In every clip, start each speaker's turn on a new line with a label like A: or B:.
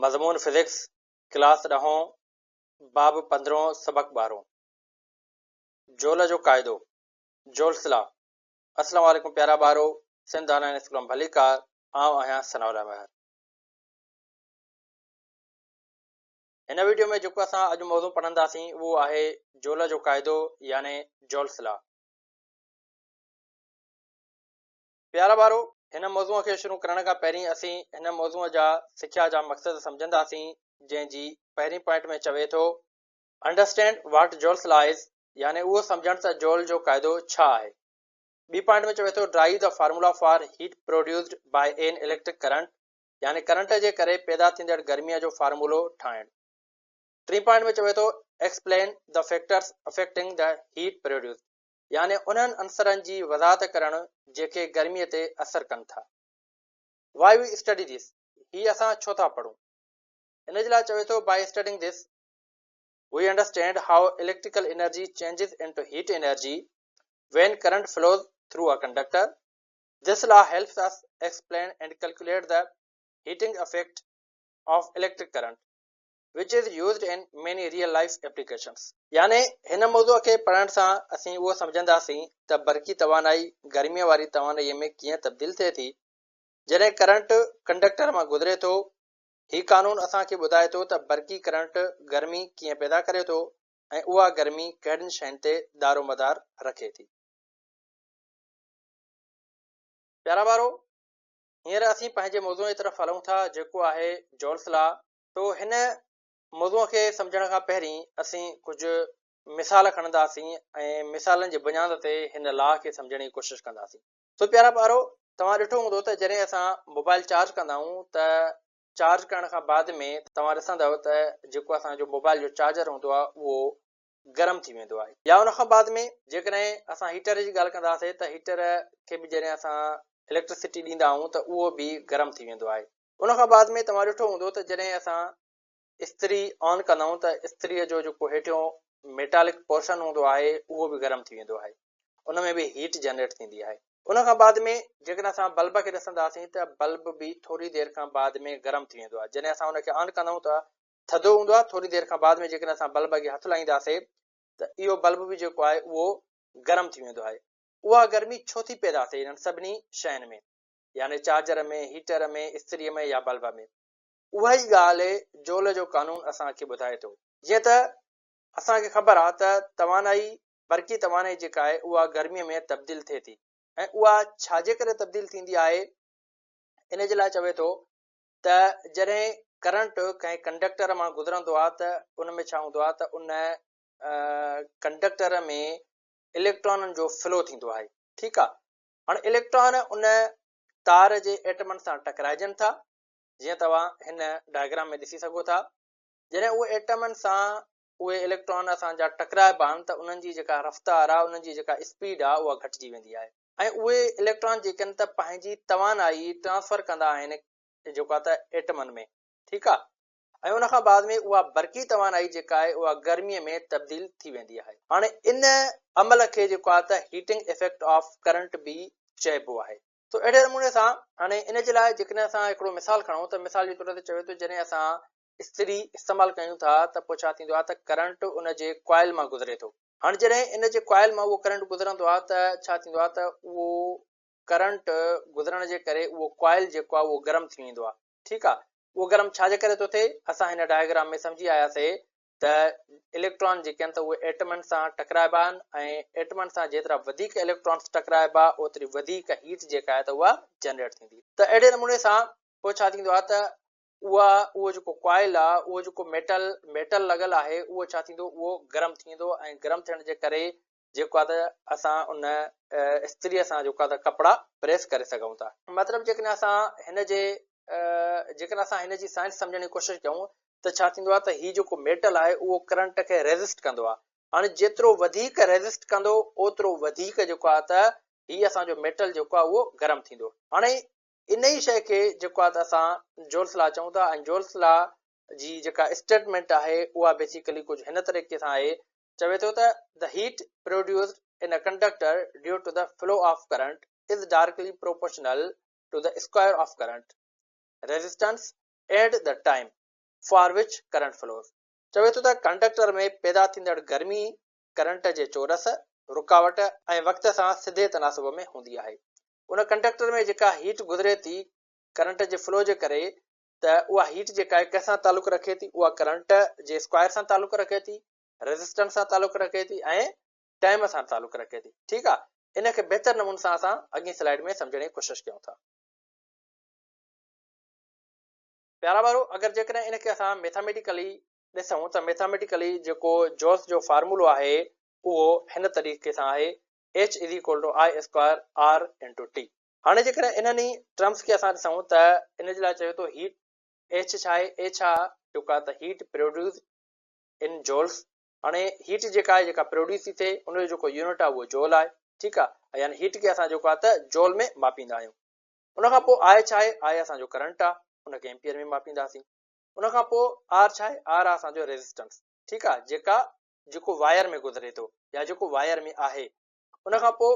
A: مضمون physics, class ڏهون، باب پندرهون، سبق ٻارهون. جول جو قاعدو، Joule's Law. السلام عليڪم پيارا ٻارو، سنڌ آن لائين اسڪول ۾ ڀليڪار، آئون آهيان ثناء الله مهر. هن ويڊيو ۾ جيڪو اسان اڄ موضوع پڙهنداسين اهو آهي جول جو قاعدو يعني Joule's Law. پيارا ٻارو! هن موضوع کي شروع ڪرڻ کان پهرين اسين هن موضوع جا سکيا جا مقصد سمجهنداسين جنهن جي پهرين پوائنٽ ۾ چوي ٿو Understand what Joule's Law is يعني اهو سمجهڻ ته جول جو قاعدو ڇا آهي. ٻي پوائنٽ ۾ چوي ٿو Derive the formula for heat produced by an electric current يعني ڪرنٽ جي ڪري پيدا ٿيندڙ گرميء جو فارمولو ٺاهڻ. ٽين پوائنٽ ۾ چوي ٿو Explain the factors affecting the heat produced يعني انهن عنصرن جي وضاحت ڪرڻ جيڪي گرميء تي اثر ڪن ٿا. Why we study this، هي اسان ڇو ٿا پڙهون؟ ان جي لاء چوي ٿو By studying this, we understand how electrical energy changes into heat energy when current flows through a conductor. This law helps us explain and calculate the heating effect of electric current. which is used in many real life applications. يعني هن موضوع کي پڙهڻ سان اسين اهو سمجهنداسين ته برقي توانائي گرميء واري توانائيء ۾ ڪيئن تبديل ٿئي ٿي جڏهن ڪرنٽ ڪنڊڪٽر مان گذري ٿو. هي قانون اسان کي ٻڌائي ٿو ته برقي ڪرنٽ گرمي ڪيئن پيدا ڪري ٿو ۽ اها گرمي ڪهڙين شين تي دارومدار رکي ٿي. پيارا ٻارو! هينئر اسين پنهنجي موضوع جي طرف هلون ٿا جيڪو آهي جولس لا. تو هن موضوع کي سمجهڻ کان پهرين اسين ڪجهه مثال کڻنداسين ۽ مثالن جي بنياد تي هن لا کي سمجهڻ جي ڪوشش ڪنداسين. سو پيارا ٻارو توهان ڏٺو هوندو ته جڏهن اسان موبائل چارج ڪندا آهيون ته چارج ڪرڻ کان بعد ۾ توهان ڏسندؤ ته جيڪو اسان جو موبائل جو چارجر هوندو آهي اهو گرم ٿي ويندو آهي يا ان کان بعد ۾ جيڪڏهن اسان هيٽر جي ڳالهه ڪنداسين ته هيٽر کي به جڏهن اسان اليڪٽرسٽي ڏيندا آهيون ته اهو به گرم ٿي ويندو آهي. ان کان بعد ۾ توهان ڏٺو هوندو ته جڏهن اسان استري آن ڪندا آهيون ته استريء جو جيڪو هيٺيون ميٽالڪ پورشن هوندو آهي اهو به گرم ٿي ويندو آهي ان ۾ به هيٽ جنريٽ ٿيندي آهي. ان کان بعد ۾ جيڪڏهن اسان بلب کي ڏسنداسين ته بلب به ٿوري دير کان بعد ۾ گرم ٿي ويندو آهي جڏهن اسان ان کي آن ڪندا آهيون ته ٿڌو هوندو آهي ٿوري دير کان بعد ۾ جيڪڏهن اسان بلب کي هٿ لائينداسي ته اهو بلب به جيڪو آهي اهو گرم ٿي ويندو آهي اها گرمي ڇو ٿي پيدا ٿئي انهن سڀني شين ۾ يعني چارجر ۾ هيٽر ۾ استري ۾ يا بلب ۾ اها ئي ڳالهه جول جو قانون اسان کي ٻڌائي ٿو جيئن ته اسان کي خبر آهي ته توانائي برقي توانائي جيڪا آهي اها گرمي ۾ تبديل ٿئي ٿي ۽ اها ڇا جي ڪري تبديل ٿيندي آهي ان جي لاء چوي ٿو ته جڏهن ڪرنٽ ڪنهن ڪنڊڪٽر مان گذرندو آهي ته ان ۾ ڇا هوندو آهي ته ان ڪنڊڪٽر ۾ اليڪٽرانن جو فلو ٿيندو آهي ٺيڪ آهي هاڻي اليڪٽران ان تار جي ايٽمن سان ٽڪرائجن ٿا جيئن توهان هن ڊائگرام ۾ ڏسي سگهو ٿا جڏهن اهي ايٽمن سان اهي اليڪٽران اسان جا ٽڪرائبا آهن ته انهن جي جيڪا رفتار آهي انهن جي جيڪا اسپيڊ آهي اها گهٽجي ويندي آهي ۽ اهي اليڪٽران جيڪي آهن ته پنهنجي توانائي ٽرانسفر ڪندا آهن جيڪو آهي ته ايٽمن ۾ ٺيڪ آهي ۽ ان کان بعد ۾ اها برقي توانائي جيڪا آهي اها گرمي ۾ تبديل ٿي ويندي آهي هاڻي ان عمل کي جيڪو آهي ته هيٽنگ افيڪٽ آف ڪرنٽ به چئبو آهي تو اهڙي نموني سان هاڻي ان جي لاء جيڪڏهن اسان هڪڙو مثال کڻون ته مثال جي طور تي چوي ٿو جڏهن اسان استري استعمال ڪيون ٿا ته پوء ڇا ٿيندو آهي ته ڪرنٽ ان جي ڪوائل مان گذري ٿو هاڻي جڏهن ان جي ڪوائل مان اهو ڪرنٽ گذرندو آهي ته ڇا ٿيندو آهي ته اهو ڪرنٽ گذرڻ جي ڪري اهو ڪوائل جيڪو آهي اهو گرم ٿي ويندو آهي ٺيڪ آهي اهو گرم ڇا جي ڪري ٿو ٿئي اسان هن ڊائگرام ۾ سمجهي آياسي ته اليڪٽران جيڪي آهن ته اهي ايٽمن سان ٽڪرائبا آهن ۽ ايٽمن سان جيترا وڌيڪ اليڪٽرانس ٽڪرائبا اوتري وڌيڪ هيٽ جيڪا آهي ته اها جنريٽ ٿيندي ته اهڙي نموني سان پوء ڇا ٿيندو آهي ته اها اهو جيڪو ڪوائل آ اهو جيڪو ميٽل ميٽل لڳل آهي اهو ڇا ٿيندو اهو گرم ٿي ويندو ۽ گرم ٿيڻ جي ڪري جيڪو آ ته اسان ان استري سان جيڪو آ ته ڪپڙا پريس ڪري سگهون ٿا. مطلب جيڪڏهن اسان هن جي جيڪڏهن اسان هن جي سائنس سمجهڻ جي ڪوشش ڪيون ته ڇا ٿيندو آ ته هي جيڪو ميٽل آهي اهو ڪرنٽ کي ريزسٽ ڪندو آ هاڻي جيترو وڌيڪ ريزسٽ ڪندو اوترو وڌيڪ جيڪو آ ته هي اسان جو ميٽل جيڪو آ اهو گرم ٿيندو هاڻي انهيء شيء کي جيڪو آهي ته اسان جولس لا چئون ٿا ۽ جولس لا جي جيڪا اسٽيٽمينٽ آهي اها بيسيڪلي ڪجهه هن طريقي سان آهي، چوي ٿو ته The heat produced in a conductor due to the flow of current is directly proportional to the square of current resistance and the time. for which current flows. چوي ٿو ته ڪنڊڪٽر ۾ پيدا ٿيندڙ گرمي ڪرنٽ جي چورس، رڪاوٽ ۽ وقت سان سڌي تناسب ۾ هوندي آهي. ان ڪنڊڪٽر ۾ جيڪا هيٽ گذري ٿي ڪرنٽ جي فلو جي ڪري ته اها هيٽ جيڪا آهي ڪنهن سان تعلق رکي ٿي اها ڪرنٽ جي اسڪوائر سان تعلق رکي ٿي، ريزسٽنس سان تعلق رکي ٿي ۽ ٽائيم سان تعلق رکي ٿي. ٺيڪ آهي ان کي بهتر نموني سان اسان اڳين سلائيڊ ۾ سمجهڻ جي ڪوشش ڪيون ٿا. پيارا ٻارو اگر جيڪڏهن ان کي اسان ميٿاميٽيڪلي ڏسون ته ميٿاميٽيڪلي جيڪو جولس جو فارمولو آهي اهو هن طريقي سان آهي H is equal to I square R into T. هاڻي جيڪڏهن انهن ئي ٽرمس کي اسان ڏسون ته ان جي لاء چوي ٿو هيٽ H ڇا آهي H آ جيڪو آهي ته هيٽ پروڊيوسڊ ان جولس. هاڻي هيٽ جيڪا آهي جيڪا پروڊيوس ٿي ٿئي ان جو جيڪو يونٽ آهي اهو جول آهي ٺيڪ آهي يعني هيٽ کي اسان جيڪو آهي ته جول ۾ ماپيندا آهيون. ان کان پوء آء ڇا آهي؟ آء اسان جو ڪرنٽ آ، ان کي ايمپيئر ۾ ماپينداسين. ان کان پوء آر ڇا آهي؟ آر آ اسان جو ريزسٽنس، ٺيڪ آ، جيڪا جيڪو وائر ۾ گذري ٿو يا جيڪو وائر ۾ آهي. ان کان پوء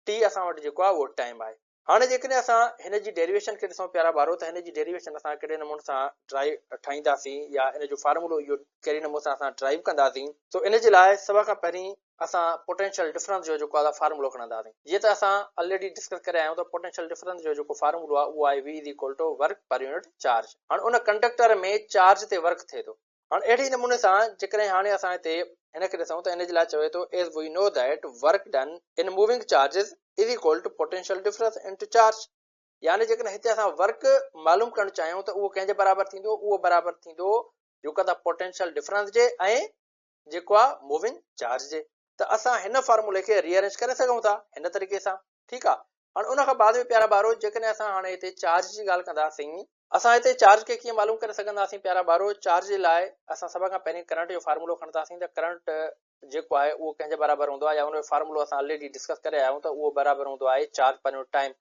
A: ٽي اسان وٽ جيڪو آ اهو ٽائيم آهي. هاڻي جيڪڏهن اسان هن جي ڊيريويشن کي ڏسون پيارا ٻارو ته هن جي ڊيريويشن اسان ڪهڙي نموني سان ڊرائيو ٺاهينداسين يا ان جو فارمولو اهو ڪهڙي نموني سان اسان ڊرائيو ڪنداسين. سو ان جي لاء سڀ کان پهرين اسان پوٽينشل ڊفرنس جو جيڪو آهي فارمولو کڻنداسين جيئن ته اسان الريڊي ڊسڪس ڪري آيا آهيون ته پوٽينشل ڊفرنس جو جيڪو فارمولو آهي اهو آهي V is equal to work per unit charge هاڻي ان ڪنڊڪٽر ۾ چارج تي ورڪ ٿئي ٿو هاڻي اهڙي نموني سان جيڪڏهن هاڻي اسان هتي هن کي ڏسون ته ان جي لاء چوي ٿو as we know that work done in moving charges is equal to potential difference into charge يعني جيڪڏهن هتي اسان ورڪ معلوم ڪرڻ چاهيون ته اهو ڪنهن جي برابر ٿيندو اهو برابر ٿيندو جيڪو ته پوٽينشل ڊفرنس جي ۽ جيڪو آ موونگ چارج جي ته اسان هن فارمولي کي ري ارينج ڪري سگهون ٿا هن طريقي سان ٺيڪ آ هاڻي ان کان بعد ۾ پيارا ٻارو جيڪڏهن اسان هاڻي هتي چارج جي ڳالهه ڪنداسين اسان هتي چارج کي ڪيئن معلوم ڪري سگهنداسين پيارا ٻارو چارج جي لاء اسان سڀ کان پهرين ڪرنٽ جو فارمولو کڻنداسين ته ڪرنٽ جيڪو آهي اهو ڪنهن جي برابر هوندو آهي يا ان جو فارمولو اسان الريڊي ڊسڪس ڪري آيا آهيون ته اهو برابر هوندو آهي چارج پر يونٽ ٽائيم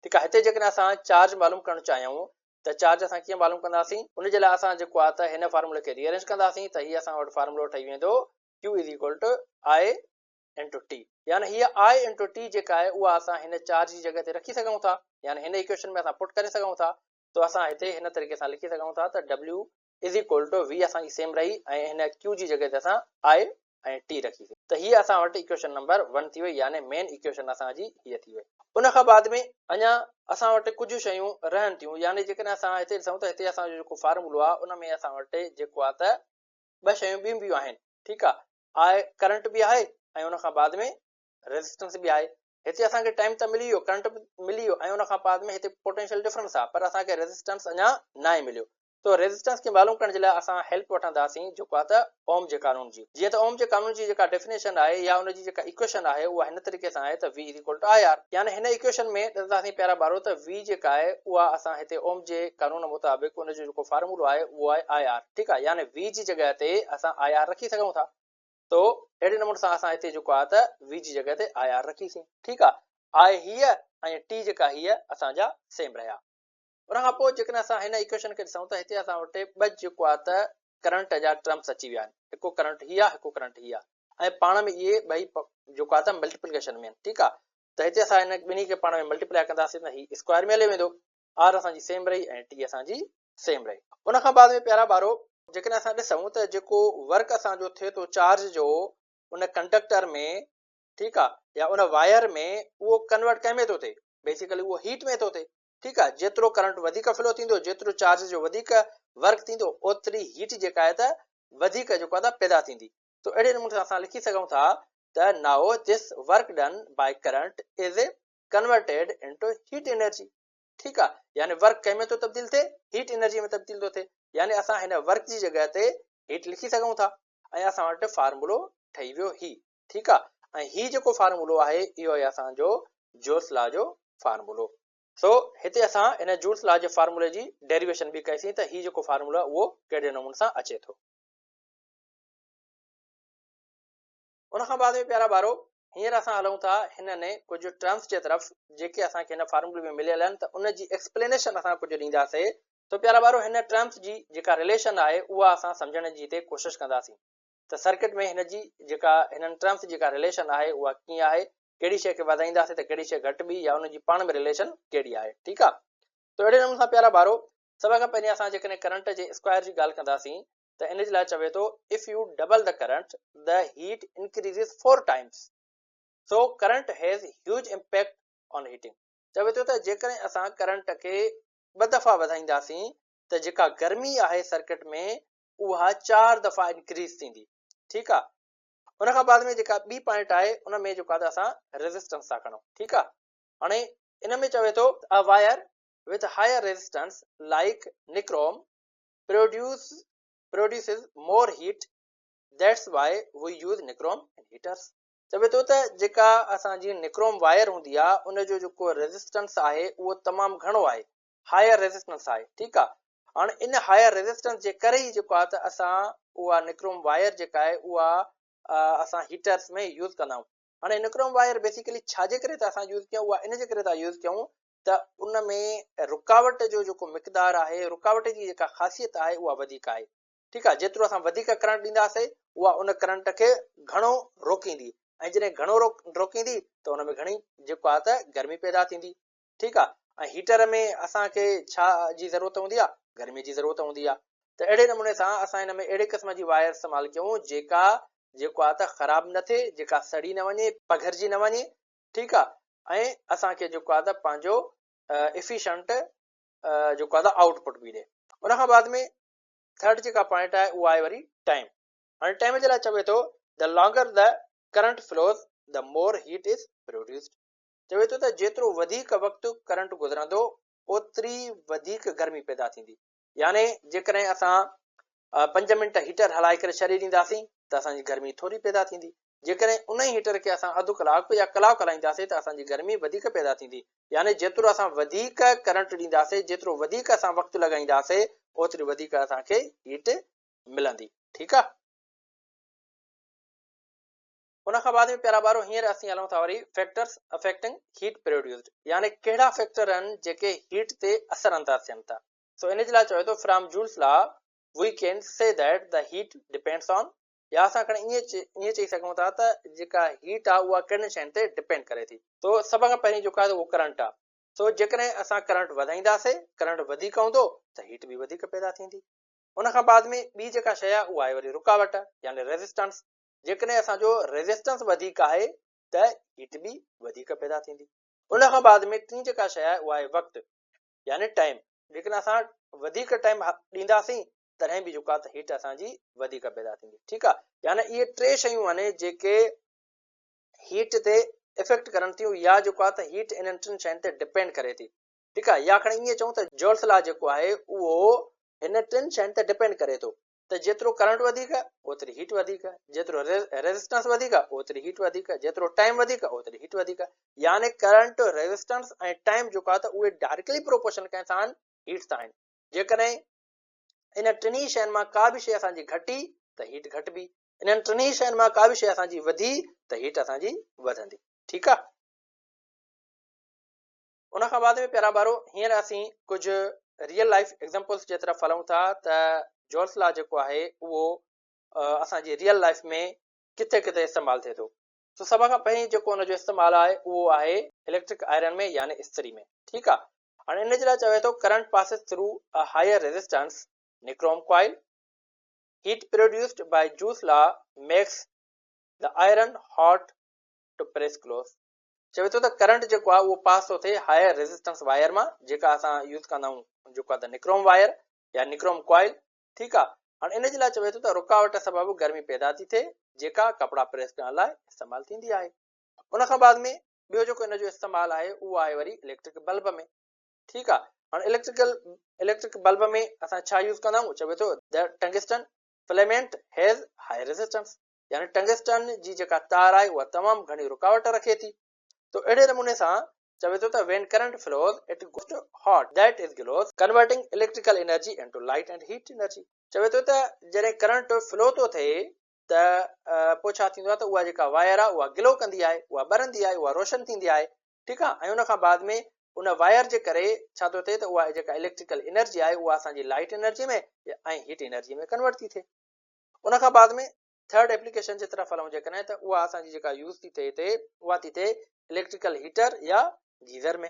A: ٺيڪ آهي هتي جيڪڏهن اسان چارج معلوم ڪرڻ چاهيون ته چارج اسان ڪيئن معلوم ڪنداسين ان جي لاء اسان جيڪو آهي ته هن فارمولي کري ارينج ڪنداسين ته هي اسان وٽ فارمولو ٺهي ويندو Q is equal to I into T يعني هي I into T جيڪا آهي اها اسان هن چارج جي جڳهه تي رکي سگهون ٿا يعني هن ايڪويشن ۾ اسان پٽ ڪري سگهون ٿا ته اسان هتي هن طريقي سان لکي سگهون ٿا ته W is equal to V اسان جي سيم رهي ۽ هن Q جي جڳهه تي اسان I ۽ T رکي سي ته هي اسان وٽ ايڪويشن نمبر ون ٿي وئي يعني مين ايڪويشن اسان جي هيء ٿي وئي. ان کان بعد ۾ اڃا اسان وٽ ڪجهه شيون رهن ٿيون يعني جيڪڏهن اسان هتي ڏسون ته هتي اسان جو جيڪو فارمولو آهي ان ۾ اسان وٽ جيڪو آهي ته ٻه شيون ٻيون به آهن ٺيڪ آهي I current به آهي ۽ ان کان بعد ۾ ريزسٽنس به آهي. هتي اسان کي ٽائيم ته ملي ويو، ڪرنٽ به ملي ويو ۽ ان کان بعد ۾ هتي پوٽينشل ڊفرنس آهي پر اسان کي ريزسٽنس اڃا ناهي مليو. تو ريزسٽنس کي معلوم ڪرڻ جي لاء اسان هيلپ وٺنداسين جيڪو آهي ته اوم جي قانون جي. جيئن ته اوم جي قانون جي جيڪا ڊيفينيشن آهي يا ان جي جيڪا ايڪويشن آهي اها هن طريقي سان آهي ته V is equal to I R. يعني هن ايڪويشن ۾ ڏسنداسين پيارا ٻارو ته V جيڪا آهي اها اسان هتي اوم جي قانون مطابق ان جو جيڪو فارمولو آهي اهو آهي I R ٺيڪ آهي يعني V جي جڳهه تي اسان I R رکي سگهون ٿا. تو اهڙي نموني سان اسان هتي جيڪو آهي ته V جي جڳهه تي I R رکيسين ٺيڪ آهي I هيء ۽ T جيڪا هيء اسان جا سيم رهيا. ان کان پوء جيڪڏهن اسان هن ايڪويشن کي ڏسون ته هتي اسان وٽ ٻه جيڪو آهي ته ڪرنٽ جا ٽرمس اچي ويا آهن هڪ ڪرنٽ هي آهي هڪ ڪرنٽ هي آهي ۽ پاڻ ۾ اهي ٻئي جيڪو آهي ته ملٽيپلڪيشن ۾ آهن ٺيڪ آهي ته هتي اسان هن ٻنهي کي پاڻ ۾ ملٽيپلائي ڪنداسين ته هي اسڪوائر ۾ هلي ويندو آر اسان جي سيم رهي ۽ ٽي اسان جي سيم رهي. ان کان بعد ۾ پيارا ٻارو جيڪڏهن اسان ڏسون ته جيڪو ورڪ اسان جو ٿئي ٿو چارج جو ان ڪنڊڪٽر ۾ ٺيڪ آ يا ان وائر ۾ اهو ڪنورٽ ڪنهن ۾ ٿو ٿئي بيسيڪلي اهو هيٽ ۾ ٿو ٿئي ٺيڪ آ جيترو ڪرنٽ وڌيڪ فلو ٿيندو جيترو چارج جو وڌيڪ ورڪ ٿيندو اوتري هيٽ جيڪا آهي ته وڌيڪ جيڪو آ ته پيدا ٿيندي تو اهڙي نموني سان اسان لکي سگهون ٿا ته now this work done by current is converted into heat energy ٺيڪ آ يعني ورڪ ڪنهن ۾ ٿو تبديل ٿئي هيٽ انرجي ۾ تبديل ٿو ٿئي يعني اسان هن ورڪ جي جڳهه تي هيٽ لکي سگهون ٿا ۽ اسان وٽ فارمولو ٺهي ويو هي ٺيڪ آ ۽ هي جيڪو فارمولو آهي اهو آهي اسان جو جولس لا جو فارمولو. سو هتي اسان هن جولس لا جي فارمولي جي ڊيريويشن به ڪئي سين ته هي جيڪو فارمولو آهي اهو ڪهڙي نموني سان اچي ٿو. ان کان بعد ۾ پيارا ٻارو هينئر اسان هلون ٿا هنن ڪجهه ٽرمز جي طرف جيڪي اسان کي هن فارمولي ۾ مليل آهن ته ان جي ايڪسپلينيشن اسان ڪجهه ڏينداسي ته پيارا ٻارو هن ٽرمز جي جيڪا رليشن آهي اها اسان سمجهڻ جي هتي ڪوشش ڪنداسين ته سرڪٽ ۾ هن جي جيڪا هنن ٽرمز جي جيڪا رليشن آهي اها ڪيئن آهي ڪهڙي شيء کي وڌائينداسي ته ڪهڙي شيء گهٽبي يا ان جي پاڻ ۾ رليشن ڪهڙي آهي ٺيڪ آهي ته اهڙي نموني سان پيارا ٻارو. سڀ کان پهرين اسان جيڪڏهن ڪرنٽ جي اسڪوائر جي ڳالهه ڪنداسين ته ان جي لاء چوي ٿو if you double the current the heat increases 4 times so current has huge impact on heating چوي ٿو ته جيڪڏهن اسان ڪرنٽ کي ٻه دفعا وڌائينداسين ته جيڪا گرمي آهي سرڪٽ ۾ اها 4 دفعا انڪريز ٿيندي ٺيڪ آ. ان کان بعد ۾ جيڪا ٻي پوائنٽ آهي ان ۾ جيڪو آهي اسان ريزسٽنس ٿا کڻون ٺيڪ آ. هاڻي ان ۾ چوي ٿو a wire with higher resistance like nichrome produce produces more heat that's why we use nichrome in heaters. چوي ٿو ته جيڪا اسان جي نڪروم وائر هوندي آ ان جو جيڪو ريزسٽنس آهي اهو تمام گهڻو آهي هائر ريزسٽنس آهي ٺيڪ آ. هاڻ ان هائر ريزسٽنس جي ڪري ئي جيڪو آ ته اسان اها نڪروم وائر جيڪا آهي اها اسان هيٽرس ۾ يوز ڪندا آهيون. هاڻي نڪروم وائر بيسيڪلي ڇا جي ڪري ٿا اسان يوز ڪيون اها ان جي ڪري ٿا يوز ڪيون ته ان ۾ رڪاوٽ جو جيڪو مقدار آهي، رڪاوٽ جي جيڪا خاصيت آهي اها وڌيڪ آهي. ٺيڪ آهي، جيترو اسان وڌيڪ ڪرنٽ ڏينداسين اها ان ڪرنٽ کي گهڻو روڪيندي ۽ جڏهن گهڻو روڪيندي ته ان ۾ گهڻي جيڪو آهي ته گرمي پيدا ٿيندي. ٺيڪ آهي، ۽ هيٽر ۾ اسان کي ڇا جي ضرورت هوندي آهي؟ گرمي جي ضرورت هوندي آهي. ته اهڙي نموني سان اسان ان ۾ اهڙي قسم جي وائر استعمال ڪيون جيڪا جيڪو آهي ته خراب نه ٿئي، جيڪا سڙي نه وڃي، پگهرجي نه وڃي، ٺيڪ آ ۽ اسان کي جيڪو آ ته پنهنجو افيشنٽ جيڪو آ ته آئوٽ پٽ به ڏي. ان کان بعد ۾ ٿرڊ جيڪا پوائنٽ آهي اها آهي وري ٽائيم. هاڻي ٽائيم جي لاء چوي ٿو the longer the current flows the more heat is produced. چوي ٿو ته جيترو وڌيڪ وقت ڪرنٽ گذرندو اوتري وڌيڪ گرمي پيدا ٿيندي. يعني جيڪڏهن اسان 5 منٽ هيٽر هلائي ڪري ڇڏي ڏينداسين ته اسان جي گرمي ٿوري پيدا ٿيندي. جيڪڏهن ان ئي هيٽر کي اسان اڌ ڪلاڪ يا ڪلاڪ هلائينداسين ته اسان جي گرمي وڌيڪ پيدا ٿيندي. يعني جيترو اسان وڌيڪ ڪرنٽ ڏينداسين، جيترو وڌيڪ اسان وقت لڳائينداسين، اوتري وڌيڪ اسان کي هيٽ ملندي. ٺيڪ آ. ان کان بعد ۾ پيارا ٻارو هينئر اسين هلون ٿا وري فيڪٽرز افيڪٽنگ هيٽ پروڊيوسڊ يعني ڪهڙا فيڪٽر آهن جيڪي هيٽ تي اثر انداز ٿين ٿا. سو ان جي لاء چوي ٿو from Joule's law we can see that the heat depends on يا اسان کڻي ائين چئي سگهون ٿا ته جيڪا هيٽ آهي اها ڪهڙين شين تي ڊپينڊ ڪري ٿي. سو سڀ کان پهرين جيڪو آهي اهو ڪرنٽ آهي. سو جيڪڏهن اسان ڪرنٽ وڌائينداسي، ڪرنٽ وڌيڪ هوندو ته هيٽ به وڌيڪ پيدا ٿيندي. ان کان بعد ۾ ٻي جيڪا شيء آهي اها آهي وري رڪاوٽ يعني ريزسٽنس. جيڪڏهن اسان جو ريزسٽنس وڌيڪ آهي ته هيٽ به وڌيڪ پيدا ٿيندي. ان کان بعد ۾ ٽين جيڪا شيء آهي اها آهي وقت يعني ٽائيم. جيڪڏهن اسان وڌيڪ ٽائيم ڏينداسين تڏهن به جيڪو آهي ته هيٽ اسان جي وڌيڪ پيدا ٿيندي. ٺيڪ آهي، يعني اهي ٽي شيون آهن جيڪي هيٽ تي افيڪٽ ڪرن ٿيون يا جيڪو آهي ته هيٽ انهن ٽن شين تي ڊپينڊ ڪري ٿي. ٺيڪ آهي، يا کڻي ائين چئون ته جولس لا جيڪو آهي اهو هن ٽن شين تي ڊپينڊ ڪري ٿو ته جيترو ڪرنٽ وڌيڪ اوتري هيٽ وڌيڪ، جيترو ريزسٽنس وڌيڪ اوتري هيٽ وڌيڪ، جيترو ٽائيم وڌيڪ اوتري هيٽ وڌيڪ. يعني ڪرنٽ، ريزسٽنس ۽ ٽائيم جيڪو آهي ته اهي ڊائريڪٽلي پروپورشنل ڪنهن سان آهن؟ هيٽ سان آهن. جيڪڏهن انهن ٽنهي شين مان ڪا به شيء اسان جي گهٽي ته هيٽ گهٽبي، انهن ٽنهي شين مان ڪا به شيء اسان جي وڌي ته هيٽ اسان جي وڌندي. ٺيڪ آهي. ان کان بعد ۾ پيارا ٻارو هينئر اسين ڪجهه ريئل لائيف ايگزامپلس جي طرف هلون ٿا ته جولس لا جيڪو آهي اهو اسان جي ريئل لائيف ۾ ڪٿي ڪٿي استعمال ٿئي ٿو. سو سڀ کان پهرين جيڪو ان جو استعمال آهي اهو آهي اليڪٽرڪ آئرن ۾ يعني استري ۾. ٺيڪ آ. هاڻي ان جي لاء چوي ٿو current passes through a higher resistance nichrome coil, heat produced by Joule's law makes the iron hot to press clothes. چوي ٿو ته ڪرنٽ جيڪو آهي اهو پاس ٿو ٿئي هائر ريزسٽنس وائر مان جيڪا اسان يوز ڪندا آهيون جيڪو آهي ته نڪروم وائر يا نڪروم ڪوائل. ٺيڪ آهي، هاڻي ان جي لاء چوي ٿو ته رڪاوٽ سبب گرمي پيدا ٿي ٿئي جيڪا ڪپڙا پريس ڪرڻ لاء استعمال ٿيندي آهي. ان کان بعد ۾ ٻيو جيڪو ان جو استعمال آهي اهو آهي وري اليڪٽرڪ بلب ۾. ٺيڪ آهي، هاڻي اليڪٽرڪ بلب ۾ اسان ڇا يوز ڪندا آهيون؟ چوي ٿو the tungsten filament has high resistance يعني ٽنگسٽن جي جيڪا تار آهي اها تمام گهڻي رڪاوٽ رکي ٿي. تو اهڙي نموني سان چوي ٿو ته when current flows it gets hot that is glows converting electrical energy into light and heat energy. چوي ٿو ته جڏهن ڪرنٽ فلو ٿو ٿئي ته پوء ڇا ٿيندو آهي ته اها جيڪا وائر آهي اها گلو ڪندي آهي، اها ٻرندي آهي، اها روشن ٿيندي آهي. ٺيڪ آهي، ۽ ان کان بعد ۾ ان وائر جي ڪري ڇا ٿو ٿئي ته اها جيڪا اليڪٽريڪل انرجي آهي اها اسان جي light energy ۾ ۽ heat energy ۾ convert ٿي ٿئي. ان کان بعد ۾ ٿرڊ ايپليڪيشن جي طرف هلون جيڪڏهن ته اها اسان جي جيڪا يوز ٿي ٿئي هتي اها ٿي ٿئي اليڪٽريڪل هيٽر يا گيزر ۾.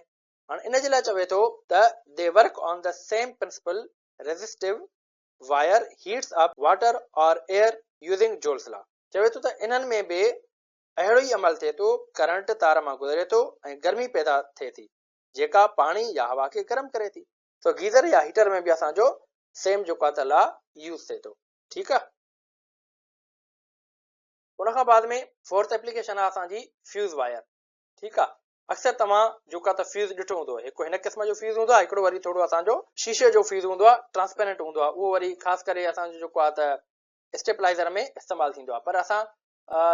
A: هاڻي ان جي لاء چوي ٿو ته they work on the same principle resistive wire heats up water or air using Joule's law چوي ٿو ته انهن ۾ به اهڙو ئي عمل ٿئي ٿو، ڪرنٽ تار مان گذري ٿو ۽ گرمي پيدا ٿئي ٿي جيڪا پاڻي يا هوا کي گرم ڪري ٿي. سو گيزر يا هيٽر ۾ به اسان جو سيم جيڪو آهي ته لا يوز ٿئي ٿو ٺيڪ آهي. ان کان بعد ۾ فورٿ ايپليڪيشن آهي اسان جي فيوز وائر ٺيڪ آ اڪثر توهان جيڪو آ ته فيوز ڏٺو هوندو هڪ هن قسم جو فيوز هوندو آ هڪڙو وري ٿورو اسان جو شيشي جو فيوز هوندو آ ٽرانسپيرنٽ هوندو آ اهو وري خاص ڪري اسان جو جيڪو آ ته اسٽيپلائزر ۾ استعمال ٿيندو آ پر اسان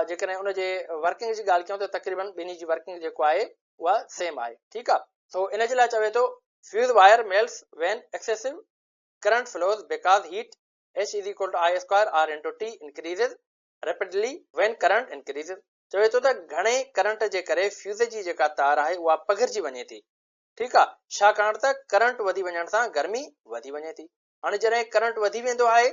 A: جيڪڏهن ان جي ورڪنگ جي ڳالهه ڪيون ته تقريبن ٻنهي جي ورڪنگ جيڪو آهي اها سيم آهي ٺيڪ آ سو ان جي لاء چوي ٿو fuse wire melts when excessive current flows because heat H is equal to I square R into T increases rapidly when current increases چوي ٿو ته گهڻي ڪرنٽ جي ڪري فيوز جي جيڪا تار آهي اها پگهرجي وڃي ٿي ٺيڪ آ ڇاڪاڻ ته ڪرنٽ وڌي وڃڻ سان گرمي وڌي وڃي ٿي هاڻي جڏهن ڪرنٽ وڌي ويندو آهي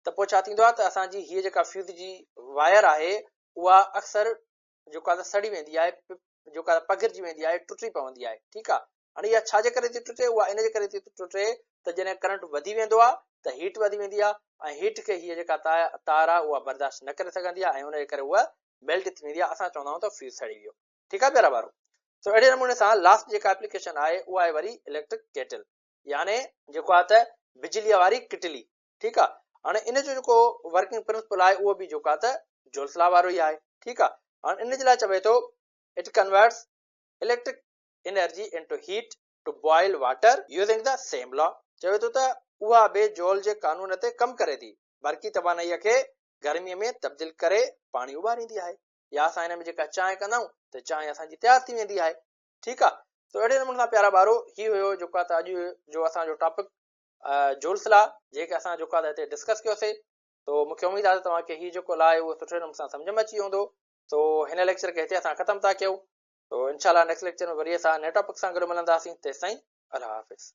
A: ته پوء ڇا ٿيندو آهي ته اسان جي هيء جيڪا فيوز جي وائر آهي اها اڪثر جيڪو آهي سڙي ويندي آهي جيڪو آهي پگهرجي ويندي آهي ٽٽي پوندي آهي ٺيڪ آهي هاڻي اها ڇا جي ڪري ٿي ٽٽي اها ان جي ڪري ٿي ٽٽي ته جڏهن ڪرنٽ وڌي ويندو آهي ته هيٽ وڌي ويندي آهي ۽ هيٽ کي هيء جيڪا تار آهي اها برداشت نه ڪري سگهندي آهي ۽ ان جي ڪري اها ميلٽ ٿي ويندي آهي اسان چوندا آهيون ته فيوز سڙي ويو ٺيڪ آهي پيارا ٻارو سو اهڙي نموني سان لاسٽ جيڪا اپليڪيشن آهي اها آهي وري اليڪٽرڪ ڪيٽل يعني جيڪو آهي ته بجليء واري ڪٽلي ٺيڪ آ هاڻي ان جو جيڪو ورڪنگ پرنسپل آهي اهو به جيڪو آ ته جولس لا وارو ئي آهي ٺيڪ آ هاڻي ان جي لاء چوي ٿو it converts electric energy into heat to boil water using the same law چوي ٿو ته اها به جول جي قانون تي ڪم ڪري ٿي برقي توانائي کي گرمي ۾ تبديل ڪري پاڻي اٻاريندي آهي يا اسان ان ۾ جيڪا چانهه ڪندا آهيون ته چانهه اسان جي تيار ٿي ويندي آهي ٺيڪ آ تو اهڙي نموني سان پيارا ٻارو هي هيو جيڪو آ ته اڄ جو اسان جو ٽاپڪ جولس لا جيڪي اسان جيڪو آهي هتي ڊسڪس ڪيوسي تو مونکي اميد آهي ته توهان کي هي جيڪو لا آهي اهو سٺي نموني سان سمجھ ۾ اچي ويو هوندو تو هن ليڪچر کي هتي اسان ختم ٿا ڪيون تو انشاء الله نيڪسٽ ليڪچر ۾ وري اسان نئين ٽاپڪ سان گڏ ملنداسين تيستائين الله حافظ.